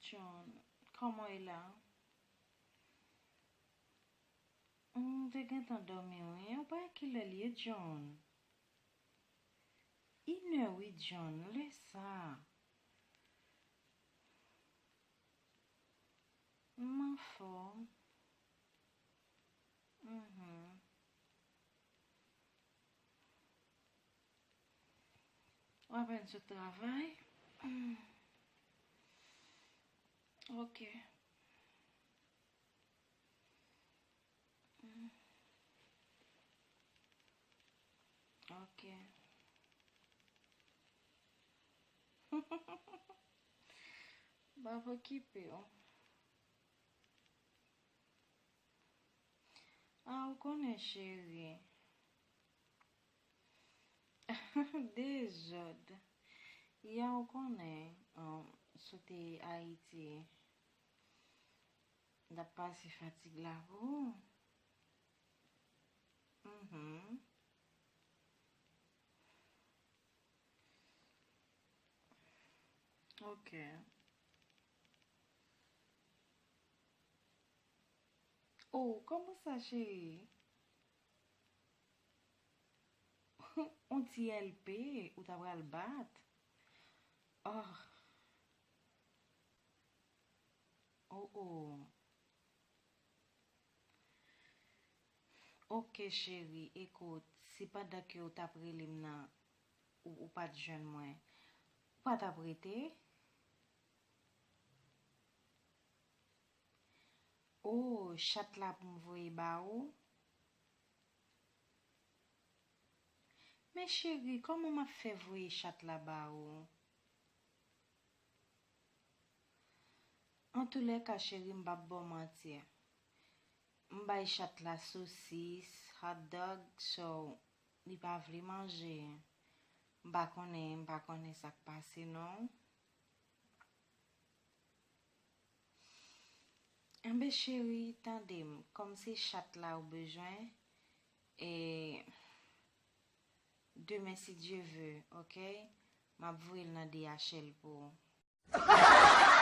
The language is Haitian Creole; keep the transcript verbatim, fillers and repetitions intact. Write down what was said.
John, comment il a? M te gentan dòmi, wi. Ou pa wè kilè l ye, John? Inè, wi, John, lè sa. M anfòm. Mhm. W apèn sot travay? Ok. Ok. M ap okipe w. Ah, ou konnen, cheri. Dezòd. Ya, ou konnen, um, si w te Ayiti, m t ap pase fatig la pou ou. Mhm. Ok. Oh, kòman sa, cheri? On ti L P, ou ta pral bat? Oh. Oh, oh. Ok, cheri, ekout, si pandan ke w t ap rele m nan, ou, ou pa t jwenn mwen, ou pa t ap rete? Oh, chat la pou m voye ba ou? Men cheri, kòman m ap fè voye chat la ba ou? Antoulèka, cheri, m p ap ba w manti. M bay chat la sosis, hot dog, so li pa vle manje. M pa konnen, m pa konnen sa k pase non. Enben, cheri, tande m, kòm se chat la ou bezwen, e demen, si Dye ve, ok, m ap voye l nan D H L pou ou.